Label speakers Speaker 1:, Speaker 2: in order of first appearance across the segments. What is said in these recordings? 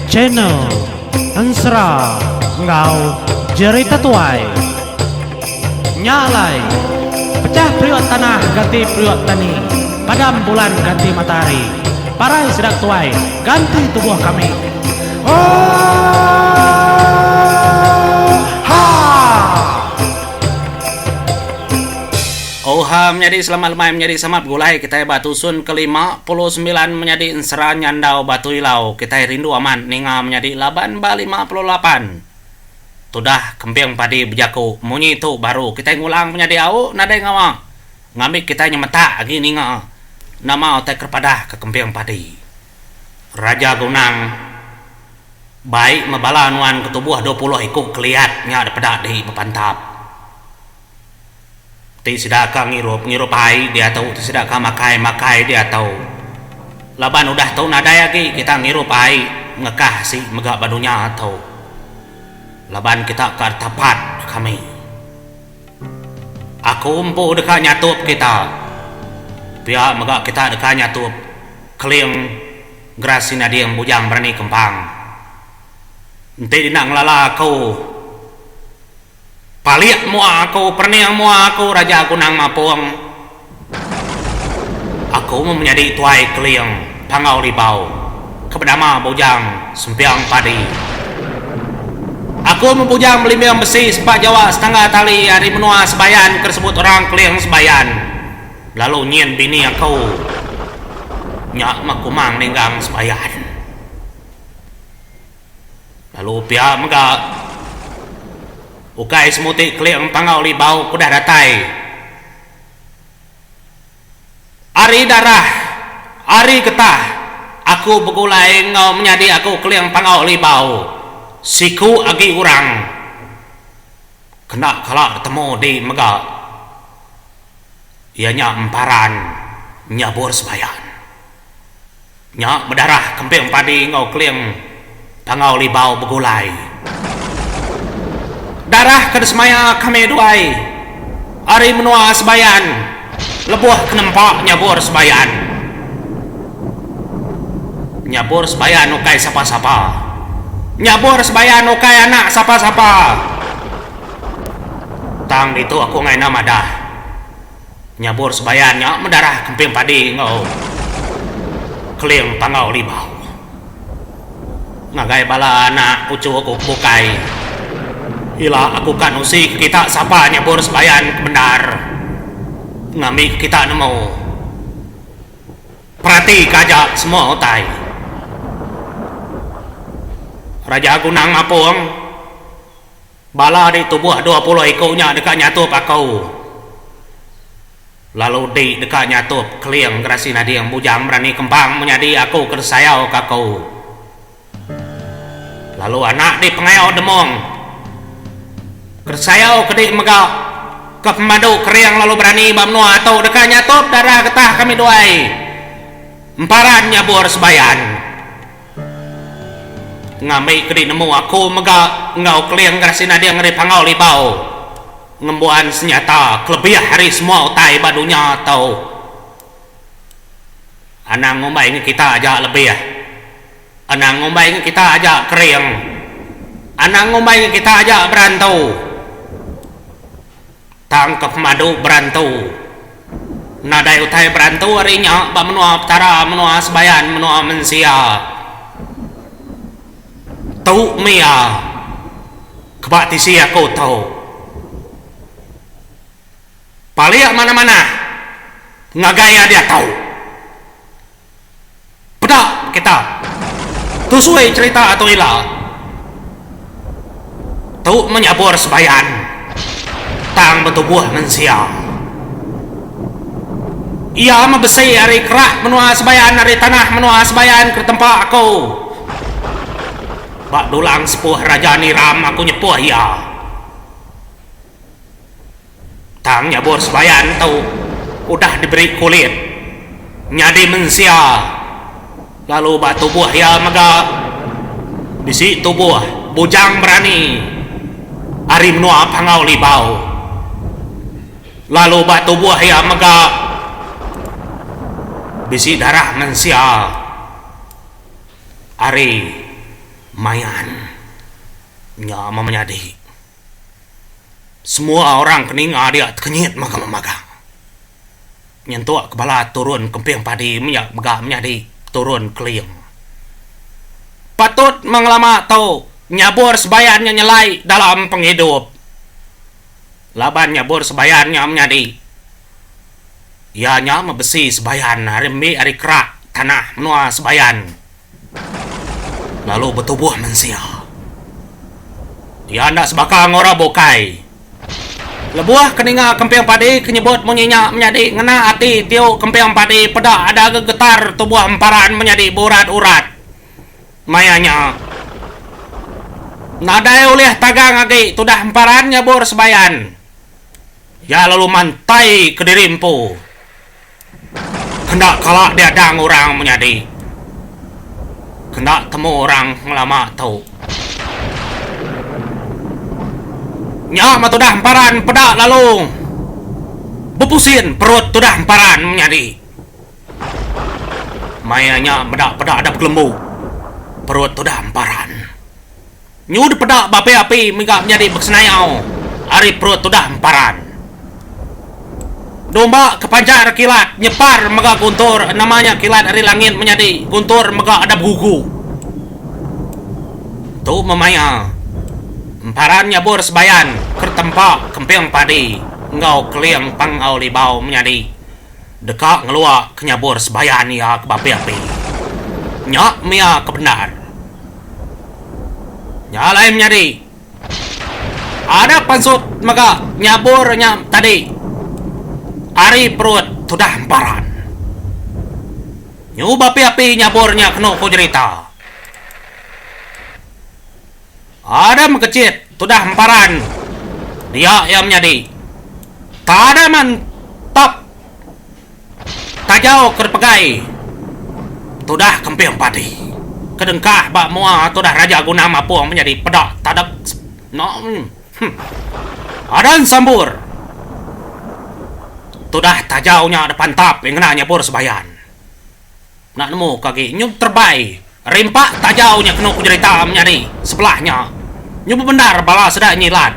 Speaker 1: Channel Ensera enggau Jerita Tuai. Nya alai, pecah periuk tanah ganti periuk tani, padam bulan ganti matahari, parai sida tuai ganti tubuh kami. Oohaa!
Speaker 2: Oha menyadi selamat lemai menyadi sama begulai kitai ba tusun ke 59 menyadi ensera nyandau batu ilau kitai rindu amat ninga menyadi laban ba 58. Tudah kemping padi bejaku munyi tu baru kitai ngulang menyadi au nadai ngawa ngambi kitai nyemetak agi ninga nama utai kerepadah ke kemping padi. Raja Gunang bai meh bala nuan ke tubuh 20 iku keliat nya dipeda di bepantap. Ti sida ka ngirup, ngirup ai diatu ti sida ka makai, makai diatu. Laban udah tu nadai agi kita ngirup ai ngekah si mega ba dunya tu. Laban kita ka tapat kami. Aku empu deka nyatup kita. Pia mega kita deka nyatup Keling Gerasi Nading Bujang Berani Kempang. Enti dina ngelala aku. Palik mua aku, perening mua aku Raja Gunang Mapung. Aku meh menyadi tuai Keling Panggau Libau ke benama Bujang Sempiang Padi. Aku meh Bujang Belimbing Besi Sepa Jawa Setangga Tali ari menua Sebayan ke disebut orang Keling Sebayan lalu nyin bini aku nya meh Kumang Ninggang Sebayan. Lalu pia mega ukai semuti Keling Panggau Libau ke udah datai ari darah ari getah aku begulai enggau menyadi aku Keling Panggau Libau siku agi orang kena kala ditemu di mega iya nya Emparan Nyabur Sebayan. Nya bedarah kemping padi enggau keling Panggau Libau begulai. Darah ke disemaya kami duai ari menua Sebayan lebuh ke nempa nyabur Sebayan. Nyabur Sebayan ukai sapa-sapa. Nyabur Sebayan ukai anak sapa-sapa. Tang ditu aku enggai enda madah. Nyabur sebayan nya medarah kemping padi enggau Keling Panggau Libau. Ngagai bala anak uchu aku ke bukai, ila aku ka nusi ke kita sapa nyabur sebayan ke bendar ngambi ke kita nemu. Perati ke aja semua utai. Raja Gunang Mapung. Bala di tubuh 20 iku nya deka nyatup aku, lalu di deka nyatup Keling Gerasi Nading Bujang Berani Kempang menyadi aku ke disayauka aku. Lalu anak di Pengayau Demong ke disayauka di mega ke pemadu kering lalu berani ba menua tu deka nyatup darah getah kami duai Emparan Nyabur Sebayan. Ngambi ke di nemu aku mega enggau Keling Gerasi Nading ari Panggau Libau ngembuan senyata kelebih ari semua utai ba dunya tu. Anang ngumbai ngi kita aja lebih. Anang ngumbai ngi kita aja kering. Anang ngumbai ngi kita aja berantu. Tang ke pemadu berantu. Nadai utai berantu ari nya ba menua Petara, menua Sebayan, menua mensia. Tu mih iya ke ba tisi aku tu. Palik manah-manah ngagai iya diatu. Peda kita. Tusui cherita tu ila. Tu menyabur sebayan tang betubuh mensia. Iya meh besi ari kerak menua sebayan ari tanah menua sebayan ke ditempa aku. Ba dulang sepuh Raja Niram aku nyepuh iya. Tang nyabur sebayan tu udah diberi kulit nyadi mensia lalu ba tubuh iya mega bisi tubuh bujang berani ari menua Panggau Libau lalu ba tubuh iya mega. Bisi darah mensia ari mayan nya meh menyadi. Semua orang ke ninga dia tekenyit magang-magang. Nyentuk ke bala turun kemping padi menya mega menyadi turun keling. Patut mengelama tu nyabur sebayan nya nyelai dalam pengidup. Laban nyabur sebayan nya menyadi iya nya meh besi sebayan ari embi ari kerak tanah menua sebayan lalu betubuh mensia. Iya enda sebaka enggau orang bukai. Lebuh ke ninga Kemping Padi ke nyebut munyi nya menyadi ngena ati tiu Kemping Padi peda ada gegetar tubuh emparan menyadi beurat-urat. Maya nya, nadai ulih tagang agi tudah emparan nyabur sebayan. Iya lalu mantai kediri empu. Kenda kala diadang orang menyadi. Kenda temu orang ngelama tu. Nya meh tudah emparan peda lalu bepusin perut tudah emparan menyadi. Maya nya meda peda ada bekelembu perut tudah emparan. Nyu dipeda ba api-api mega menyadi bekesenayau ari perut tudah emparan. Domba ke panjar kilat nyepar mega guntur nama nya kilat ari langit menyadi guntur mega ada begugu. Tu memaya emparan nyabur sebayan kertempa kemping padi enggau keling panggau libau menyadi deka ngelua ke nyabur sebayan iya ke beapi-api. Nya mia ke bendar. Nya alai menyadi. Ada pansut mega nyabur nya tadi ari perut tudah emparan. Nyu beapi-api nyabur nya kenu ku jerita. Ada mekechit tudah emparan dia iya menyadi. Tada mantap tajau ke dipegai tudah kemping padi. Kedengkah ba mua tudah Raja Guna Mapung menyadi peda tadek Adan sambur tudah tajau nya dipantap iya ngena nyabur sebayan. Enda nemu ke agi nyu terebai rimpa tajau nya kenu ku jerita menyadi sebelah nya. Nyu bebendar bala sida nyilat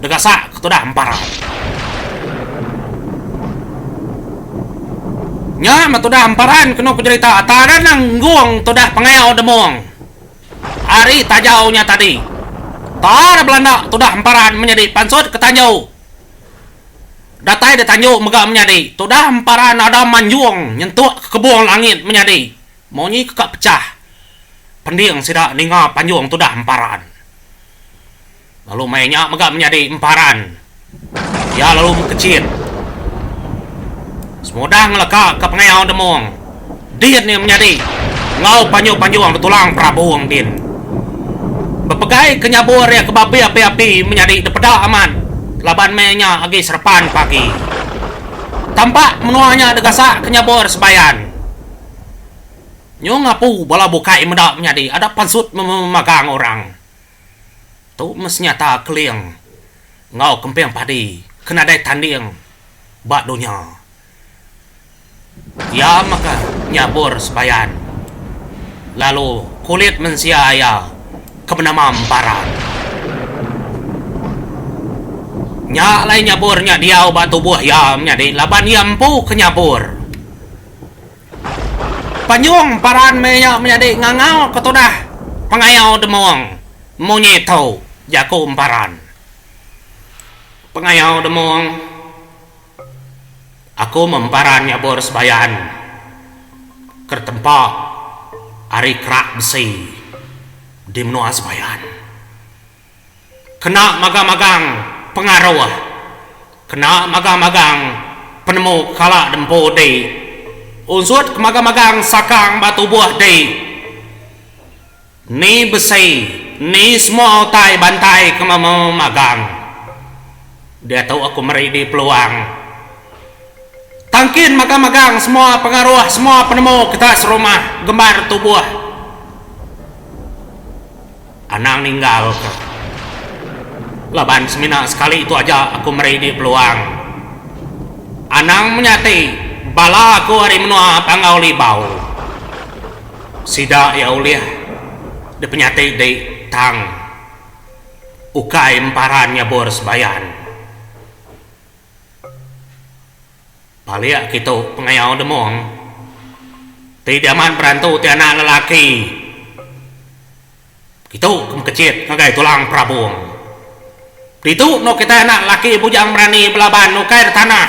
Speaker 2: degasak ke tudah emparan. Nya meh tudah emparan kenu ku jerita taran nanggung tudah pengayau demung ari tajau nya tadi. Tar belanda tudah emparan menyadi pansut ke tanju. Datai ditanju mega menyadi tudah emparan ada manjung nyentuk ke kebung langit menyadi munyi ke ka pechah pending sida ninga panjung tudah emparan. Lalu maya nya mega menyadi emparan iya lalu mekechit semudah ngeleka ke pengayau demung din iya menyadi enggau panjung-panjung betulang perabung din. Bepegai ke nyabur iya ke babi api-api menyadi dipeda amat laban meh nya agi serepan pagi. Tampak menua nya degasak ke nyabur sebayan. Nyu ngapu bala bukai meda menyadi ada pansut memagang orang. Tu meh senyata keling enggau kemping padi ke nadai tanding ba dunya. Iya mega nyabur sebayan lalu kulit mensia iya ke benama Emparan. Nya alai nyabur nya diau ba tubuh iya menyadi laban iya empu ke nyabur. Panjung Emparan meh iya menyadi ngangau ke tudah pengayau Demong munyi tu jaku Emparan. Pengayau Demong. Aku memparan nyabur sebayan ke ditempa ari kerak besi di menua sebayan. Kena magang-magang pengaruh, kena magang-magang penemu ke kala dempu di, unsut ke magang-magang sakang ba tubuh di. Ni besi, ni semua utai bantai ke memagang. Diatu aku meri di peluang. Tangkin magang-magang semua pengaruh semua penemu kita serumah gembar tubuh. Anang ninggal ke. Laban semina sekali tu aja aku meri di peluang. Anang menyati. Bala aku ari menua Panggau Libau. Sida iya ulih dipenyati di tang ukai emparan nyabur sebayan. Palik kitu pengayau Demong ti diamat berantu ti anak lelaki kitu ke mekechit ngagai tulang perabung. Ditu endur kitai anak lelaki bujang berani belaban ukai da tanah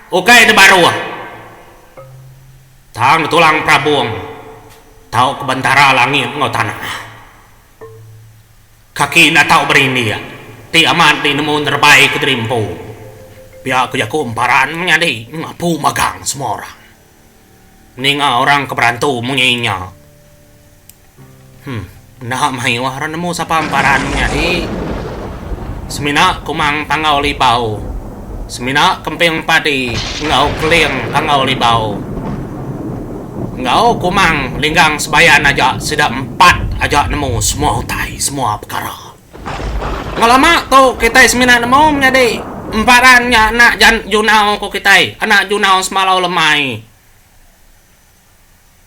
Speaker 2: ukai da baruh. Tang tulang perabung tau ke bentara langit enggau tanah. Kaki enda tau berindik ti amat di nemu nerebai kediri empu. Pia ku jaku emparan menyadi ngapu magang semua orang. Ninga orang ke berantu munyi nya. Huh enda mayuh orang nemu sapa emparan menyadi. Semina Kumang Panggau Libau, semina Kemping Padi enggau Keling Panggau Libau enggau Kumang Linggang Sebayan aja sida empat aja nemu semua utai semua pekara. Ngelama tu kitai semina nemu menyadi emparan nya anak Junau ku kitai, anak Junau Semalau Lemai.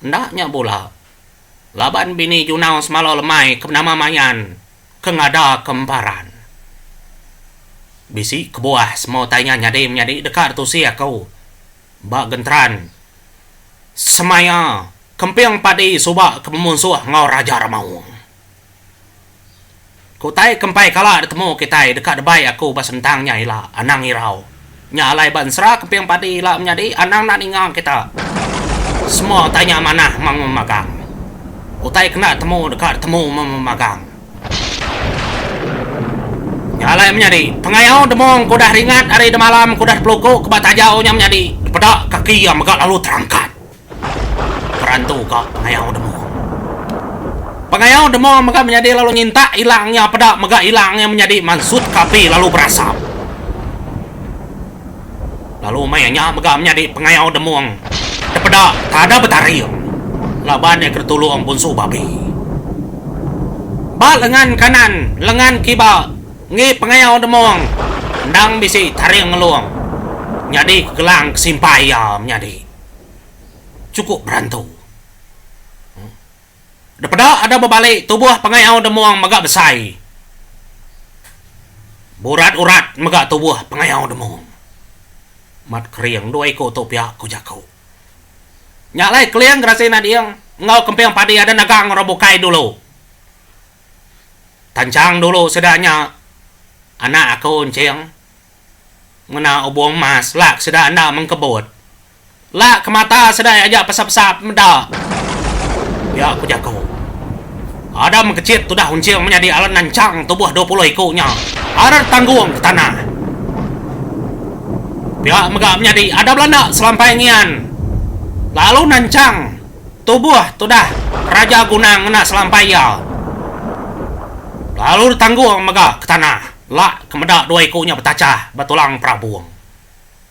Speaker 2: Enda nya bula. Laban bini Junau Semalau Lemai ke benama Mayan ke ngada ke emparan. Bisi kebuah semua utai nya nyadi menyadi deka ditusi aku ba genteran semaya Kemping Padi suba ke bemunsuh enggau Raja Ramaung. Ke utai ke empai kala ditemu kitai deka debai aku ba sentang nya ila, anang irau. Nya alai ba ensera Kemping Padi ila menyadi anang enda ninga kita. Semua utai nya manah mang memagang. Utai ke enda temu deka ditemu memagang. Nya alai menyadi, pengayau Demong ke udah ringat ari demalam ke udah dipeluku ke ba tajau nya menyadi dipeda kaki iya mega lalu terangkat. Berantu ka pengayau Demong. Pengayau Demong mega menyadi lalu nyintak ilang iya peda mega ilang iya menyadi mansut ka api lalu berasap. Lalu maya nya mega menyadi pengayau Demong dipeda tada betaring laban iya ke ditulung bunsu babi. Ba lengan kanan, lengan kiba Enggi pengayau Demong endang bisi taring ngelung nyadi ke gelang ke simpai iya menyadi. Chukup berantu. Depeda ada bebali tubuh pengayau Demong mega besai. Burat-urat mega tubuh pengayau Demong. Mat kering dua iku tu pia ku jaku. Nya alai Keling Gerasi Nading enggau Kemping Padi ada nagang orang bukai dulu. Tanchang dulu sida nya anak aku enching ngena ubung emas lak sida enda mengkebut. Lak ke mata sida aja pesap-pesap meda. Pia ku jaku. Ada mengkechit tudah unching menyadi alan nanchang tubuh 20 iku nya aran tanggung ke tanah. Pia mega menyadi ada belanda selampai ngian lalu nanchang. Tubuh tudah Raja Gunang ngena selampai iya. Lalu ditanggung mega ke tanah lak ke meda dua iku nya betachah ba tulang perabung.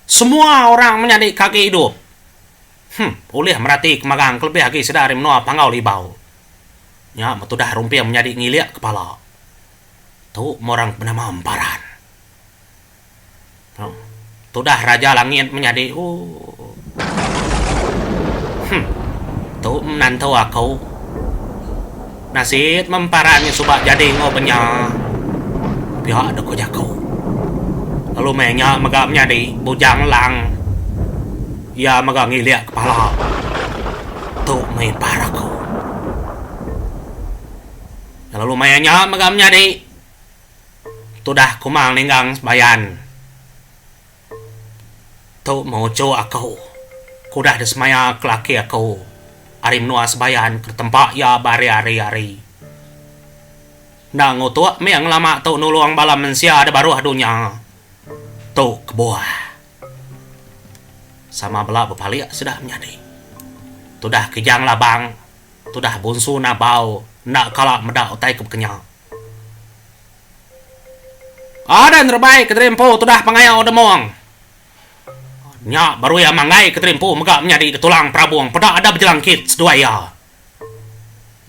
Speaker 2: Semua orang menyadi ke agi idup. Huh, ulih merati ke magang kelebih agi sida ari menua Panggau Libau. Nya meh tudah Rumping menyadi ngilik kepala. Tu meh orang ke benama Emparan. Tudah Raja Langit menyadi ooh. Huh. Tu menantu aku. Nasit memparan nya suba jadi enggau benya. Pia deh ku jaku. Lalu meh nya mega menyadi Bujang Lang. Iya mega ngilik kepala. Tu meh ipar aku. Lalu maya nya mega menyadi. Tudah Kumang ninggang sebayan. Tu meh uchu aku ke udah disemaya ke laki aku ari menua sebayan ke ditempa iya beari-ari hari. Enda ngutuk mih ngelama tu nulung bala mensia da baruh dunya. Tu kebuah. Sama bela bepalik sida menyadi. Tudah Kijang Labang, tudah Bunsu Nabau enda kala meda utai ke bekenya. Ada nerebai kediri empu tudah pengayau Demong. Nya baru iya manggai kediri empu mega menyadi ditulang perabung peda ada bejelangkit seduai iya.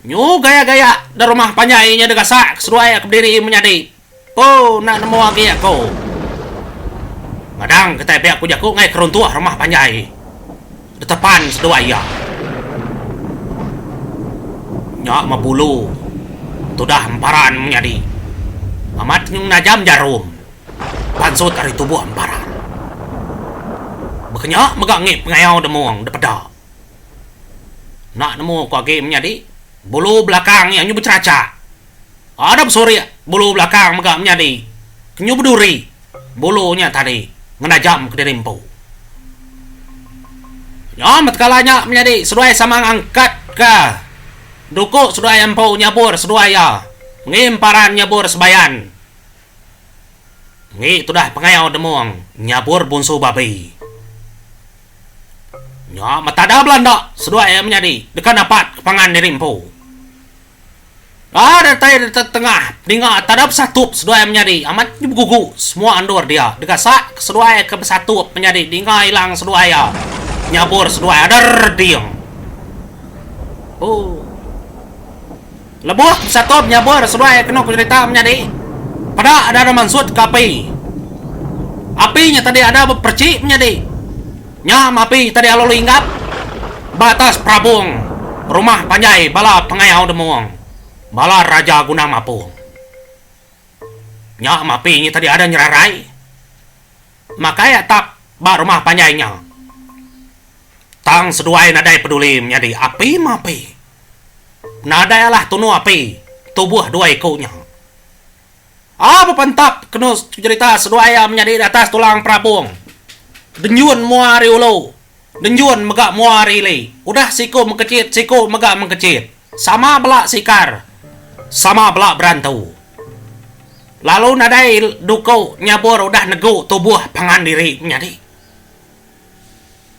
Speaker 2: Nyu gaya-gaya da rumah panjai nya digasak ke seduai ke bediri menyadi. Pu enda nemu agi aku. Ngadang kitai pia ku jaku ngai keruntuh rumah panjai. Ditepan seduai iya. Nya meh bulu tudah emparan menyadi. Amat nyung najam jarum pansut ari tubuh emparan. Baka nya mega ngi pengayau demung depeda. Enda nemu ku agi menyadi bulu belakang iya nyu becherachak. Ada besurik bulu belakang mega menyadi ke nyu beduri. Bulu nya tadi ngenajam kediri empu. Nya meh tekala nya menyadi seduai sama ngangkatka duku seduai empu nyabur seduai iya ngi emparan nyabur sebayan. Ngi tudah pengayau demung nyabur bunsu babi. Nya meh tada belanda seduai iya menyadi deka napat ke pangan diri empu. Ba datai di tengah ninga tada besatup seduai menyadi amat nyu begugu semua endur dia digasak ke seduai ke besatup menyadi dinga ilang seduai iya nyabur seduai ada reding. Ooh. Lebuh besatup nyabur seduai kenu ku jerita menyadi peda ada mansut ke api. Api nya tadi ada beperchi menyadi. Nya mapi tadi alu linggap ba atas perabung rumah panjai bala pengayau demung bala raja gunang mapung. Nya mapi nya tadi ada nyerarai makai atap ba rumah panjai nya. Tang seduai nadai peduli menyadi api mapi. Nadai alah tunu api tubuh dua iku nya. Aa bepentap kenu jerita seduai iya menyadi di atas tulang perabung. Denjun mua ari ulu, denjun mega mua ari ili. Udah siku mengkechit siku mega mengkechit. Sama bela sikar, sama bela berantu. Lalu nadai duku nyabur udah negu tubuh pangan diri menyadi.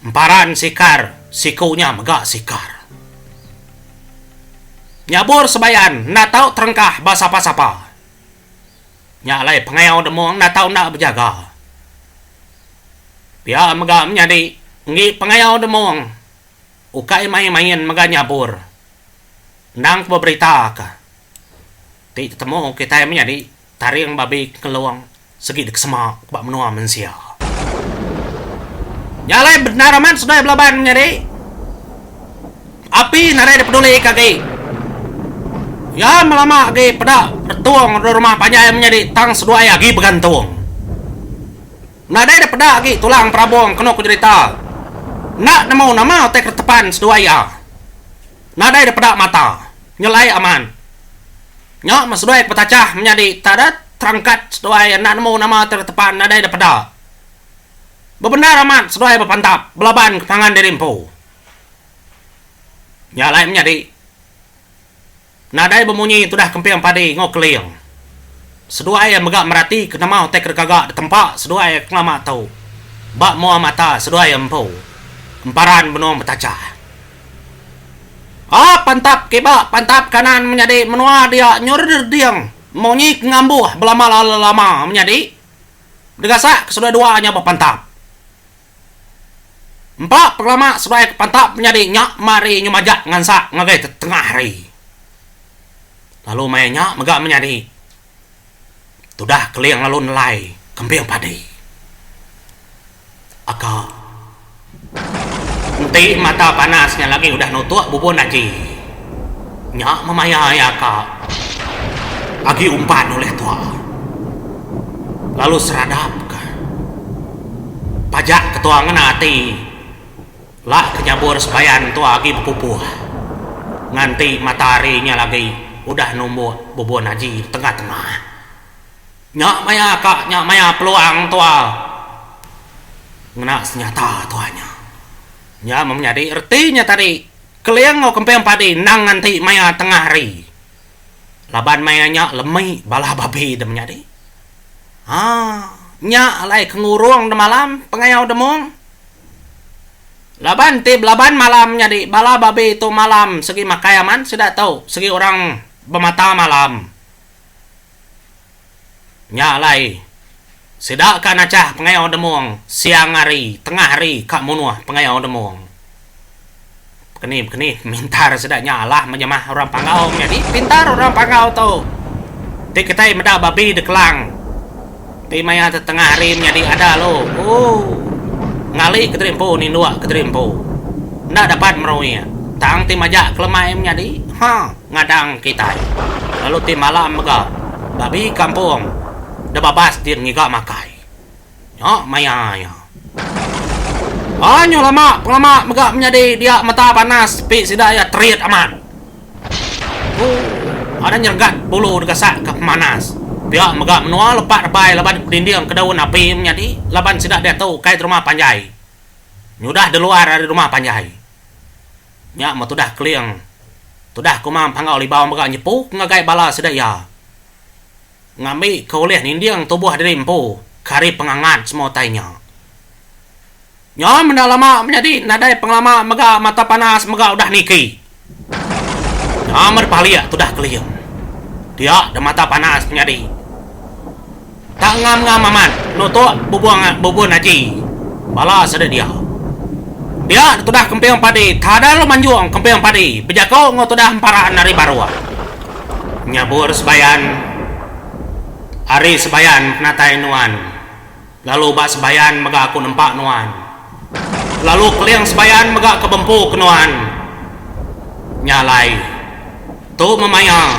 Speaker 2: Emparan sikar siku nya mega sikar. Nyabur sebayan enda tau terengkah ba sapa-sapa. Nya alai pengayau demung enda tau enda bejaga. Pia mega menyadi enggi pengayau demung ukai main-main mega nyabur. Endang ke beberita ka ti tetemu kitai menyadi taring babi ngelung segi dikesema ba menua mensia. Nya alai bendar amat seduai belaban menyadi. Api nadai dipeduli ke agi. Iya melama agi peda retung rumah panjai menyadi tang seduai agi begantung. Nadai dipeda agi tulang perabung kenu ku jerita. Enda nemu nama utai ke tepan seduai iya. Nadai dipeda mata. Nyelai amat. Nya meh seduai ke betachah menyadi tak ada terangkat seduai enda nemu nama ti tepan nadai da peda. Bebendar amat seduai bepantap belaban ke pangan diri empu. Nya alai menyadi nadai bemunyi tudah kemping padi enggau keling. Seduai iya mega merati ke nama utai ke digaga ditempa seduai iya ke ngelama tu ba mua mata seduai iya empu. Emparan benung betachah. Aa pantap kiba pantap kanan menyadi menua dia nyu reding munyi ke ngambuh belama lama menyadi degasak ke seduai dua nya bepantap. Empa pengelama seduai ke pantap menyadi nya mari nyu majak ngansak ngagai tetengah hari. Lalu maya nya mega menyadi. Tudah Keling lalu nelai kemping padi. Aka. Enti mata panas nya lagi udah nutuk bubun aji. Nya memaya iya aka. Agi umpan ulih tua. Lalu seradap ka. Pajak ke tua ngena ati. Lak ke nyabur sebayan tua agi bepupuh nganti mata hari nya lagi udah numbuk bubun aji tengah-tengah. Nya maya ka nya maya peluang tua ngena senyata tua nya. Nya meh menyadi reti nya tadi Keling enggau Kemping Padi endang nganti maya tengah hari laban maya nya lemi bala babi deh menyadi. Haa nya alai ke ngurung demalam pengayau demung. Laban ti belaban malam nyadi bala babi tu malam segi makai amat sida tu segi orang bemata malam. Nya alai sida ka nachah pengayau demung siang hari tengah hari ka munuh pengayau demung. Bekeni bekeni pemintar sida nya alah menyemah orang Panggau menyadi pintar orang Panggau tu. Ti kitai meda babi dikelang ti maya tetengah hari menyadi ada lalu ooh ngali kediri empu ninduk kediri empu. Enda dapat meruik. Tang ti majak kelemai menyadi, ha, ngadang kitai. Lalu ti malam mega, babi kampung debabas din ngiga makai. Nya maya iya. Anyuh lama pengelama mega menyadi dia mata panas pi sida iya terit amat. Tu ada nyeregat bulu degasak ke pemanas. Pia mega menua lepak rebai laban bedinding ke daun api menyadi laban sida diatu ukai rumah panjai. Nyudah diluar ari rumah panjai. Nya meh tudah Keling. Tudah Kumang Panggau Libau mega nyepu ke ngagai bala sida iya. Ngambi ke ulih ninding tubuh diri empu ke ari pengangat semua utai nya. Nya menda lama menyadi nadai pengelama mega mata panas mega udah niki. Nya meh depalik tudah Keling. Dia da mata panas menyadi. Tak ngam-ngam amat nutuk bubung bubun aji bala sida dia. Dia tudah kemping padi tada lalu manjung kemping padi bejaku enggau tudah emparan ari baruh. Nyabur sebayan ari sebayan penatai nuan lalu ba sebayan mega aku nempa nuan. Lalu keling sebayan mega ke bempu ke nuan. Nya alai. Tu memaya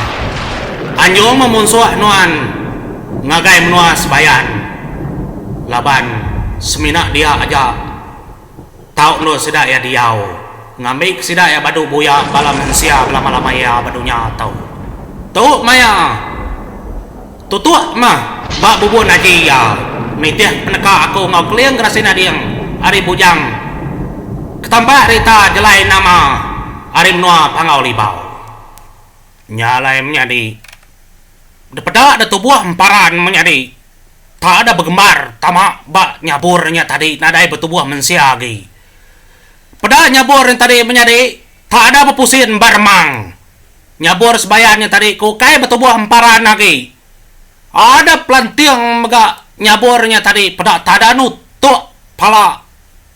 Speaker 2: anjung memunsuh nuan ngagai menua Sebayan laban semina dia aja tau endur sida iya diau ngambika sida iya badu buya bala mensia belama-lama iya ba dunya tu. Tu maya tutuk meh ba bubun aji iya nitih peneka aku enggau Keling Gerasi Nading ari Bujang Ketampak Rita Jelai Nama. Ari menua Panggau Libau. Nya alai menyadi dipeda da tubuh emparan menyadi tak ada begembar tama ba nyabur nya tadi nadai betubuh mensia agi. Peda nyabur nya tadi menyadi tak ada bepusin ba remang. Nyabur sebayan nya tadi ke ukai betubuh emparan agi. Ada pelanting mega nyabur nya tadi peda tak ada nutuk pala.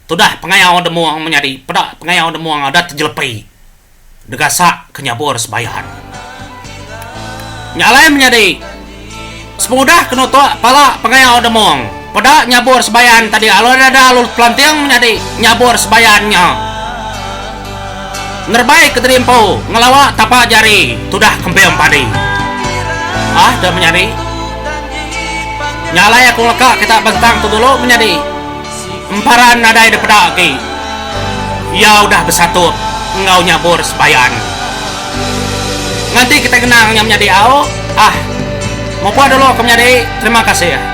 Speaker 2: Tudah pengayau demung menyadi peda pengayau demung adat tejelepi degasak ke nyabur sebayan. Nya alai menyadi sepengudah ke nutuk pala pengayau demung peda nyabur sebayan tadi alu dada alu pelanting menyadi nyabur sebayan nya nerebai ke diri empu ngelawa tapa jari tudah kemping padi. Ah deh menyadi. Nya alai aku ngeleka kita bentang tu dulu menyadi. Emparan nadai dipeda agi. Iya udah besatup enggau nyabur sebayan. Nganti kitai ngenang nya menyadi au. Ah. Mupuk dulu ke menyadi. Terima kasih.